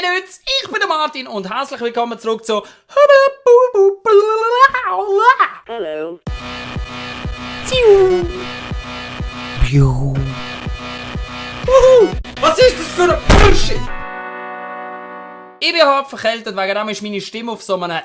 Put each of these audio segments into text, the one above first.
Hey Leute, ich bin der Martin und herzlich willkommen zurück zu Hallo. Was ist das für ein Bullshit? Ich bin halb verkältet, wegen dem ist meine Stimme auf so einem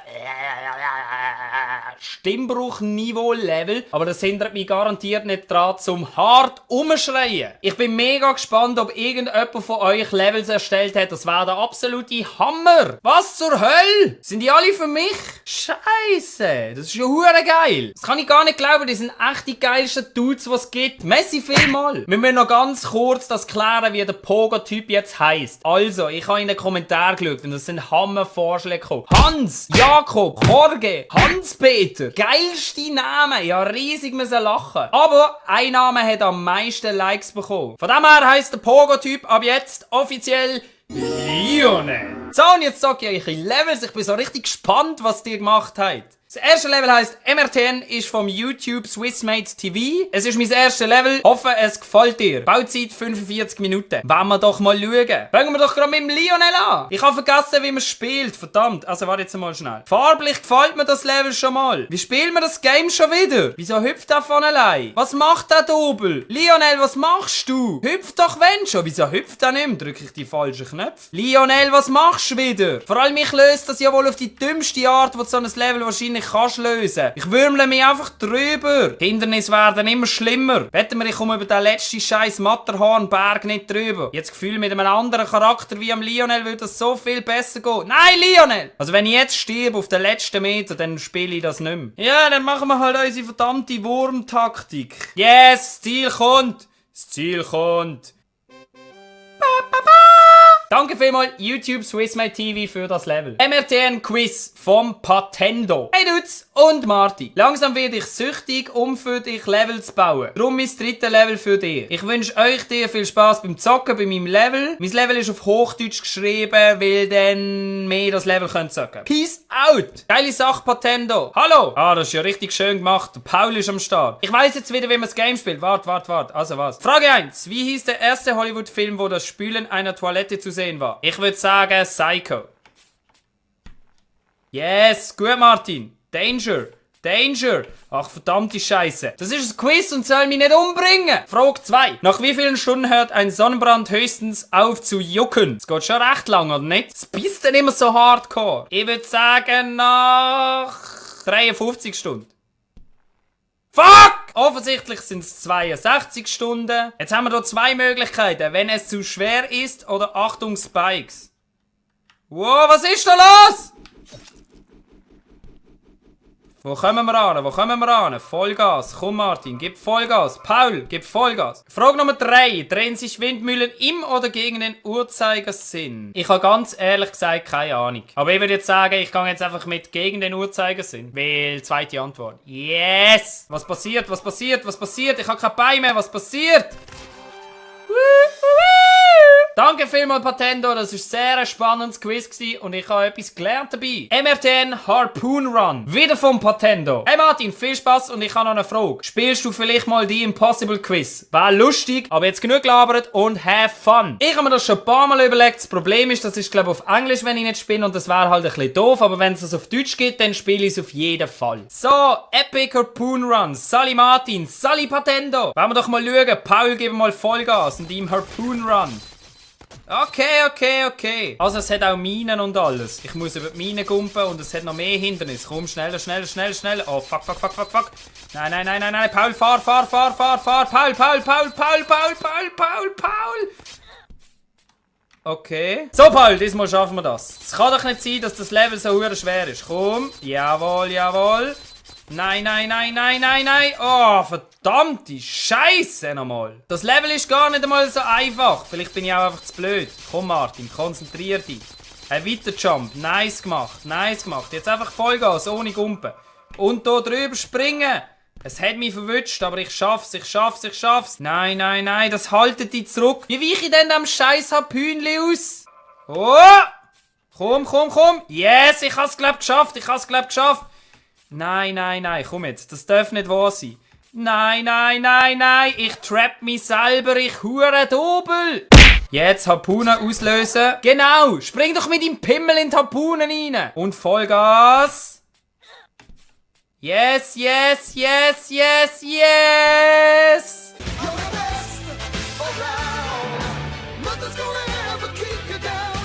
Stimmbruch-Niveau-Level. Aber das hindert mich garantiert nicht daran, zum hart umschreien. Ich bin mega gespannt, ob irgendjemand von euch Levels erstellt hat. Das wäre der absolute Hammer. Was zur Hölle? Sind die alle für mich? Scheiße, das ist ja hure geil. Das kann ich gar nicht glauben, die sind echt die geilsten Dudes, die es gibt. Messi vielmal. Wir müssen noch ganz kurz das klären, wie der Pogo-Typ jetzt heisst. Also, ich habe in den Kommentaren geschaut und das sind Hammer-Vorschläge gekommen. Hans, Jakob, Jorge, Hans-Peter. Geilste Namen. Ja, riesig müssen lachen. Aber ein Name hat am meisten Likes bekommen. Von dem her heisst der Pogo-Typ ab jetzt offiziell Lionel. So, und jetzt sag ich euch Levels. Ich bin so richtig gespannt, was ihr gemacht habt. Das erste Level heisst MRTN, ist vom YouTube Swissmate TV. Es ist mein erstes Level. Hoffe, es gefällt dir. Bauzeit 45 Minuten. Wollen wir doch mal schauen. Fangen wir doch gerade mit dem Lionel an. Ich habe vergessen, wie man spielt. Verdammt. Also, warte jetzt mal schnell. Farblich gefällt mir das Level schon mal. Wie spielt man das Game schon wieder? Wieso hüpft er von allein? Was macht der Double? Lionel, was machst du? Hüpft doch wenn schon. Wieso hüpft er nicht mehr? Drücke ich die falschen Knöpfe? Lionel, was machst du wieder? Vor allem, ich löse das ja wohl auf die dümmste Art, wo so ein Level wahrscheinlich kannst lösen. Ich würmle mich einfach drüber. Die Hindernisse werden immer schlimmer. Wetten wir, ich komme über den letzten scheiß Matterhornberg nicht drüber. Jetzt Gefühl, mit einem anderen Charakter wie am Lionel würde das so viel besser gehen. Nein, Lionel! Also wenn ich jetzt sterbe auf den letzten Meter, dann spiele ich das nicht mehr. Ja, dann machen wir halt unsere verdammte Wurmtaktik. Yes, das Ziel kommt. Das Ziel kommt. Danke vielmals YouTube Swissmate TV für das Level. MRTN Quiz vom Patendo. Hey Dudes und Marty. Langsam werde ich süchtig, um für dich Level zu bauen. Darum mein drittes Level für dich. Ich wünsche euch dir viel Spaß beim Zocken bei meinem Level. Mein Level ist auf Hochdeutsch geschrieben, weil dann mehr das Level könnt zocken. Peace out. Geile Sache, Patendo. Hallo. Ah, das ist ja richtig schön gemacht. Der Paul ist am Start. Ich weiss jetzt wieder, wie man das Game spielt. Warte. Also was? Frage 1. Wie hieß der erste Hollywood-Film, wo das Spülen einer Toilette zu sehen war? Ich würde sagen Psycho. Yes, gut Martin. Danger. Ach verdammte Scheiße. Das ist ein Quiz und soll mich nicht umbringen. Frage 2. Nach wie vielen Stunden hört ein Sonnenbrand höchstens auf zu jucken? Es geht schon recht lang, oder nicht? Es bist denn immer so hardcore. Ich würde sagen nach 53 Stunden. Fuck! Offensichtlich sind es 62 Stunden. Jetzt haben wir hier zwei Möglichkeiten. Wenn es zu schwer ist oder Achtung Spikes. Wow, was ist da los? Wo kommen wir an? Vollgas. Komm Martin, gib Vollgas. Paul, gib Vollgas. Frage Nummer 3. Drehen sich Windmühlen im oder gegen den Uhrzeigersinn? Ich habe ganz ehrlich gesagt keine Ahnung. Aber ich würde jetzt sagen, ich gehe jetzt einfach mit gegen den Uhrzeigersinn. Weil, zweite Antwort. Yes! Was passiert? Ich habe kein Bein mehr. Was passiert? Danke vielmals, Patendo. Das war sehr ein spannendes Quiz und ich habe etwas gelernt dabei. MRTN Harpoon Run. Wieder vom Patendo. Hey Martin, viel Spaß und ich habe noch eine Frage. Spielst du vielleicht mal die Impossible Quiz? War lustig, aber jetzt genug gelabert und have fun. Ich habe mir das schon ein paar Mal überlegt. Das Problem ist, das ist glaube ich auf Englisch, wenn ich nicht spiele und das wäre halt ein bisschen doof. Aber wenn es das auf Deutsch gibt, dann spiele ich es auf jeden Fall. So, Epic Harpoon Run. Sally Martin, Sally Patendo. Wollen wir doch mal schauen. Paul, gib mal Vollgas in deinem Harpoon Run. Okay. Also es hat auch Minen und alles. Ich muss über die Minen gumpen und es hat noch mehr Hindernisse. Komm, schneller. Oh, fuck. Nein. Paul, fahr. Paul. Okay. So, Paul, diesmal schaffen wir das. Es kann doch nicht sein, dass das Level so schwer ist. Komm. Jawohl. Nein. Oh, verdammte Scheiße nochmal. Das Level ist gar nicht einmal so einfach. Vielleicht bin ich auch einfach zu blöd. Komm Martin, konzentrier dich. Ein Weiterjump. Nice gemacht. Jetzt einfach Vollgas, ohne Gumpen. Und hier drüber springen. Es hat mich verwünscht, aber ich schaff's. Nein, das haltet dich zurück. Wie weiche ich denn am scheiß Harpünli aus? Oh! Komm. Yes, ich hab's glaub geschafft. Nein, komm jetzt, das darf nicht wahr sein. Nein, ich trap mich selber, ich hure Double. Jetzt Harpune auslösen. Genau, spring doch mit dem Pimmel in die Harpunen rein. Und Vollgas. Yes, yes, yes, yes, yes.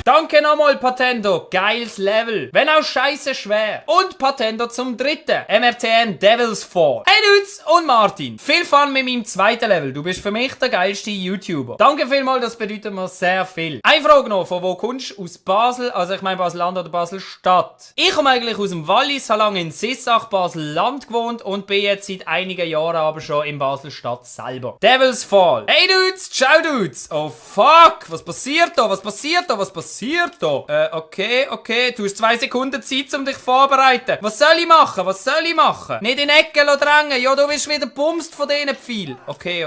Danke nochmal, Patendo. Geiles Level. Wenn auch scheiße schwer. Und Patendo zum dritten. MRTN Devil's Fall. Hey Dudes und Martin. Viel Fun mit meinem zweiten Level. Du bist für mich der geilste YouTuber. Danke vielmals, das bedeutet mir sehr viel. Eine Frage noch. Von wo kommst du? Aus Basel? Also ich meine Basel-Land oder Basel-Stadt? Ich komme eigentlich aus dem Wallis, habe lange in Sissach, Basel-Land gewohnt und bin jetzt seit einigen Jahren aber schon in Basel-Stadt selber. Devil's Fall. Hey Dudes, ciao Dudes. Oh fuck, was passiert da? Was passiert da? Was passiert da? Okay. Du hast 2 Sekunden Zeit, um dich vorzubereiten. Was soll ich machen? Was soll ich machen? Nicht in Ecken drängen. Ja, du bist wieder bumst von diesen Pfeilen. Okay.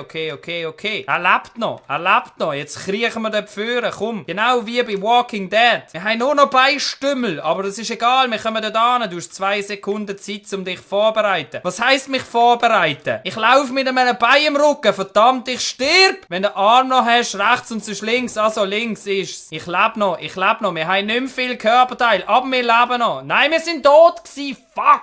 Er lebt noch. Jetzt kriechen wir dort vorne. Komm. Genau wie bei Walking Dead. Wir haben nur noch Beistümmel. Aber das ist egal. Wir kommen dort an. Du hast 2 Sekunden Zeit, um dich vorzubereiten. Was heisst mich vorbereiten? Ich laufe mit einem Bein im Rücken. Verdammt, ich stirb. Wenn du den Arm noch hast, rechts und sonst links. Also links ist's. Ich lebe noch. Wir haben nicht mehr viel Körperteil, aber wir leben noch. Nein, wir sind tot gewesen. Fuck!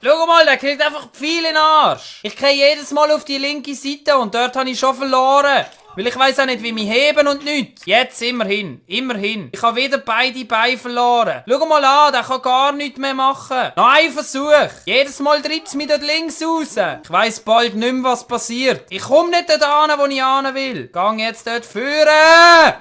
Schau mal, der kriegt einfach viel in den Arsch. Ich gehe jedes Mal auf die linke Seite und dort habe ich schon verloren. Weil ich weiss auch nicht, wie mich heben und nichts. Jetzt immerhin. Ich habe wieder beide Beine verloren. Schau mal an, der kann gar nichts mehr machen. Noch ein Versuch. Jedes Mal treibt es mich dort links raus. Ich weiss bald nicht mehr, was passiert. Ich komme nicht dort an, wo ich hin will. Gang jetzt dort führen.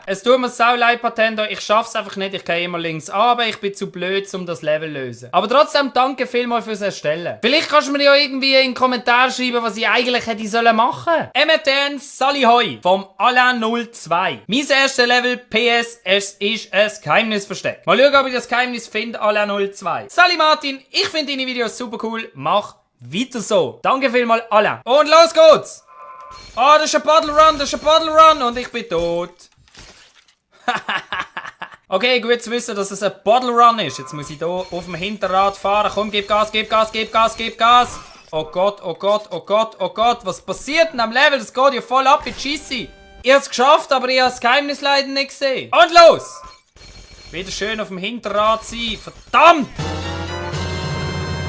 Es tut mir sau leid, Patendo. Ich schaff's einfach nicht. Ich gehe immer links runter. Ich bin zu blöd, um das Level zu lösen. Aber trotzdem danke vielmals fürs Erstellen. Vielleicht kannst du mir ja irgendwie in den Kommentaren schreiben, was ich eigentlich hätte machen sollen. MRTN Salihoi vom Alain 02. Mein erstes Level, PS, es ist ein Geheimnisversteck. Mal schauen, ob ich das Geheimnis finde, Alain 02. Sali Martin, ich finde deine Videos super cool. Mach weiter so. Danke vielmals, Alain. Und los geht's! Ah, das ist ein Bottle Run und ich bin tot. Okay, gut zu wissen, dass es ein Bottle Run ist. Jetzt muss ich hier auf dem Hinterrad fahren. Komm, gib Gas. Oh Gott, was passiert denn am Level? Das geht ja voll ab mit Scheisse. Ich hab's geschafft, aber ich habe das Geheimnis leider nicht gesehen. Und los! Wieder schön auf dem Hinterrad sein. Verdammt!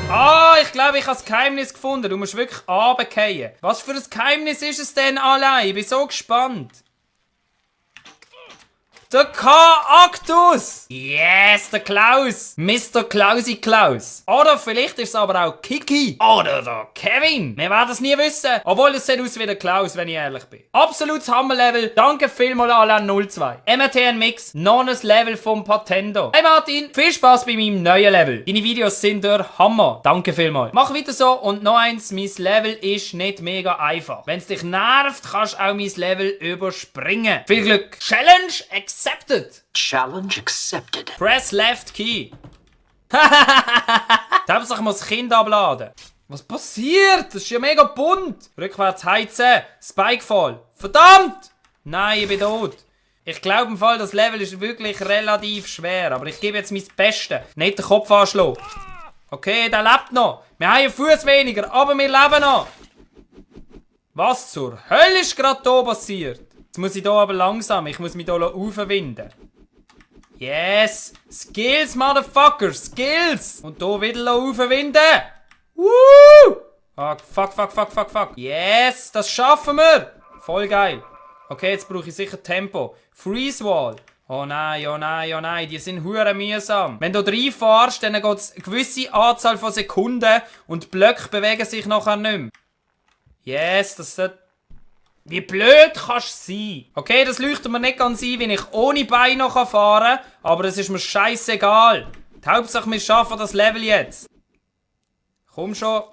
Ah, ich glaube, ich habe das Geheimnis gefunden. Du musst wirklich runterfallen. Was für ein Geheimnis ist es denn allein? Ich bin so gespannt. Der K-Actus! Yes, der Klaus! Mr. Klausi Klaus. Oder vielleicht ist es aber auch Kiki. Oder der Kevin. Wir werden es nie wissen. Obwohl es sieht aus wie der Klaus, wenn ich ehrlich bin. Absolutes Hammerlevel. Danke vielmals Alain 02. MRTN Mix. Noch ein Level vom Patendo. Hey Martin, viel Spaß bei meinem neuen Level. Deine Videos sind der Hammer. Danke vielmals. Mach weiter so. Und noch eins, mein Level ist nicht mega einfach. Wenn es dich nervt, kannst du auch mein Level überspringen. Viel Glück. Challenge accepted. Challenge accepted. Press left key. Hauptsache ich muss das Kind abladen. Was passiert? Das ist ja mega bunt. Rückwärts heizen. Spikefall. Verdammt! Nein, ich bin tot. Ich glaube im Fall, das Level ist wirklich relativ schwer. Aber ich gebe jetzt mein Bestes. Nicht den Kopf anschlagen. Okay, der lebt noch. Wir haben einen Fuß weniger, aber wir leben noch. Was zur Hölle ist gerade hier passiert? Jetzt muss ich hier aber langsam. Ich muss mich hier aufwinden. Yes! Skills, Motherfucker! Skills! Und hier wieder aufwinden! Woo! Fuck. Yes! Das schaffen wir! Voll geil. Okay, jetzt brauche ich sicher Tempo. Freeze Wall. Oh nein. Die sind hure mühsam. Wenn du reinfährst, dann geht es eine gewisse Anzahl von Sekunden und die Blöcke bewegen sich nachher nicht mehr. Yes, das sollte... Wie blöd kannst du sein? Okay, das leuchtet mir nicht ganz ein, wenn ich ohne Beine noch fahren kann, aber es ist mir scheißegal. Die Hauptsache, wir schaffen das Level jetzt. Komm schon.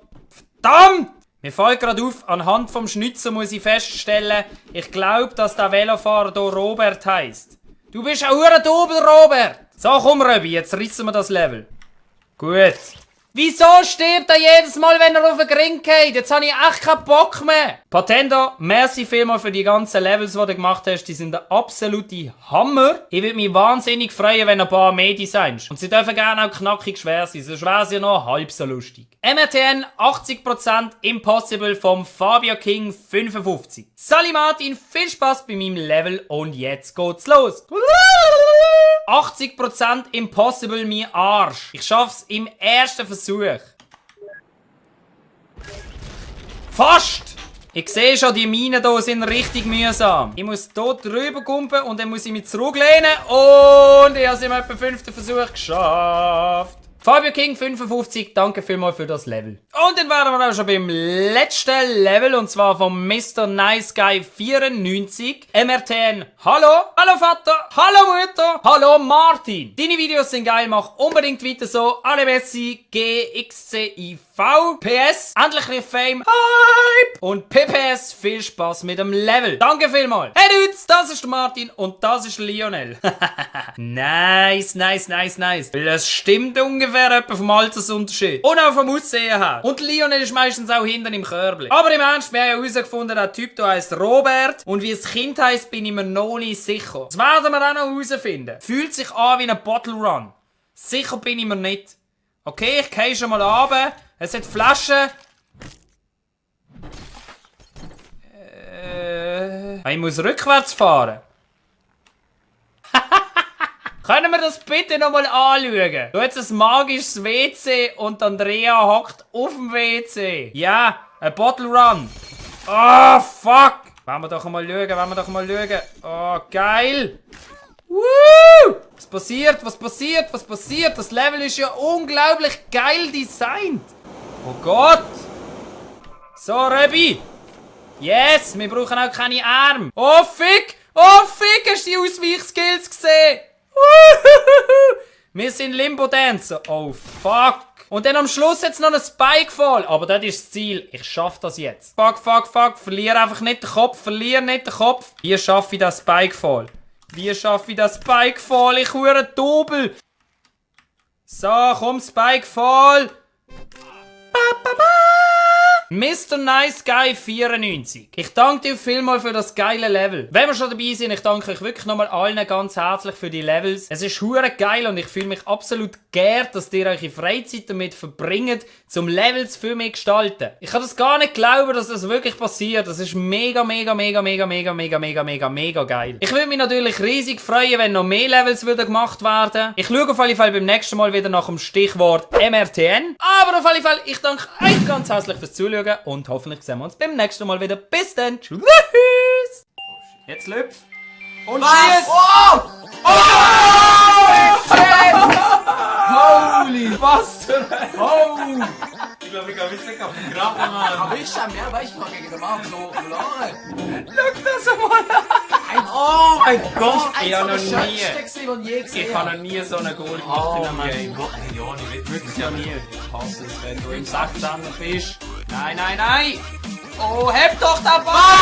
Verdammt! Mir fällt gerade auf, anhand vom Schnitzer muss ich feststellen, ich glaube, dass der Velofahrer hier Robert heisst. Du bist ein Hurendober, Robert! So, komm, Röbi, jetzt rissen wir das Level. Gut. Wieso stirbt er jedes Mal, wenn er auf den Ring geht? Jetzt habe ich echt keinen Bock mehr. Patendo, merci vielmals für die ganzen Levels, die du gemacht hast. Die sind der absolute Hammer. Ich würde mich wahnsinnig freuen, wenn ein paar mehr designst. Und sie dürfen gerne auch knackig schwer sein, sonst wäre es ja noch halb so lustig. MRTN 80% Impossible vom Fabio King 55. Sally Martin, viel Spaß bei meinem Level und jetzt geht's los. 80% Impossible, mein Arsch. Ich schaff's im ersten Versuch. Fast! Ich sehe schon, die Minen hier sind richtig mühsam. Ich muss hier drüber kumpen und dann muss ich mich zurücklehnen. Und ich habe es im etwa 5. Versuch geschafft. Fabio King 55, danke vielmals für das Level. Und dann wären wir auch schon beim letzten Level, und zwar von Mr. Nice Guy 94. MRTN, hallo, hallo Vater, hallo Mutter, hallo Martin. Deine Videos sind geil, mach unbedingt weiter so. Alle Messi, GXCIV, PS, endlich ein Fame, Hype und PPS, viel Spaß mit dem Level. Danke vielmals. Hey Dudes, das ist der Martin und das ist Lionel. Nice, nice, nice, nice. Das stimmt ungefähr etwa vom Altersunterschied. Und auch vom Aussehen her. Und Lionel ist meistens auch hinten im Körbli. Aber im Ernst, wir haben ja herausgefunden, der Typ hier heisst Robert. Und wie das Kind heisst, bin ich mir noch nicht sicher. Das werden wir auch noch herausfinden. Fühlt sich an wie ein Bottle Run. Sicher bin ich mir nicht. Okay, ich gehe schon mal runter. Es hat Flaschen. Ich muss rückwärts fahren. Können wir das bitte nochmal anschauen? Du hast ein magisches WC und Andrea hockt auf dem WC. Ja, ein Bottle Run. Oh, fuck. Wollen wir doch mal schauen, Oh, geil. Woo! Was passiert? Das Level ist ja unglaublich geil designt. Oh Gott. So, Rebi. Yes, wir brauchen auch keine Arme. Oh, fick. Hast du die Ausweichskills gesehen? Wir sind Limbo-Dancer. Oh, fuck. Und dann am Schluss jetzt noch ein Spike-Fall. Aber das ist das Ziel. Ich schaff das jetzt. Fuck. Verlier einfach nicht den Kopf. Wie schaffe ich das Spike-Fall? Ich hure Double. So, komm, Spike-Fall. Mr. Nice Guy 94. Ich danke dir vielmals für das geile Level. Wenn wir schon dabei sind, ich danke euch wirklich nochmal allen ganz herzlich für die Levels. Es ist hure geil und ich fühle mich absolut geehrt, dass ihr eure Freizeit damit verbringt, zum Levels für mich gestalten. Ich kann das gar nicht glauben, dass das wirklich passiert. Das ist mega geil. Ich würde mich natürlich riesig freuen, wenn noch mehr Levels gemacht werden. Ich schaue auf jeden Fall beim nächsten Mal wieder nach dem Stichwort MRTN. Aber auf jeden Fall, ich danke euch ganz herzlich fürs Zuschauen und hoffentlich sehen wir uns beim nächsten Mal wieder. Bis dann. Tschüss. Jetzt Lüpf. Und schieß. Oh! Holy! Was? Oh! Ich glaube, ich kann mich auf den Graben machen. Aber ich habe mehr, weil ich noch gegen den Mann so verloren. Schau das mal an! Oh mein Gott! Ich habe noch nie so einen Goal gemacht in einem Game. Wirklich ja nie. Ich hasse es, wenn du im 16er bist. Nein! Oh, heb doch den Ball!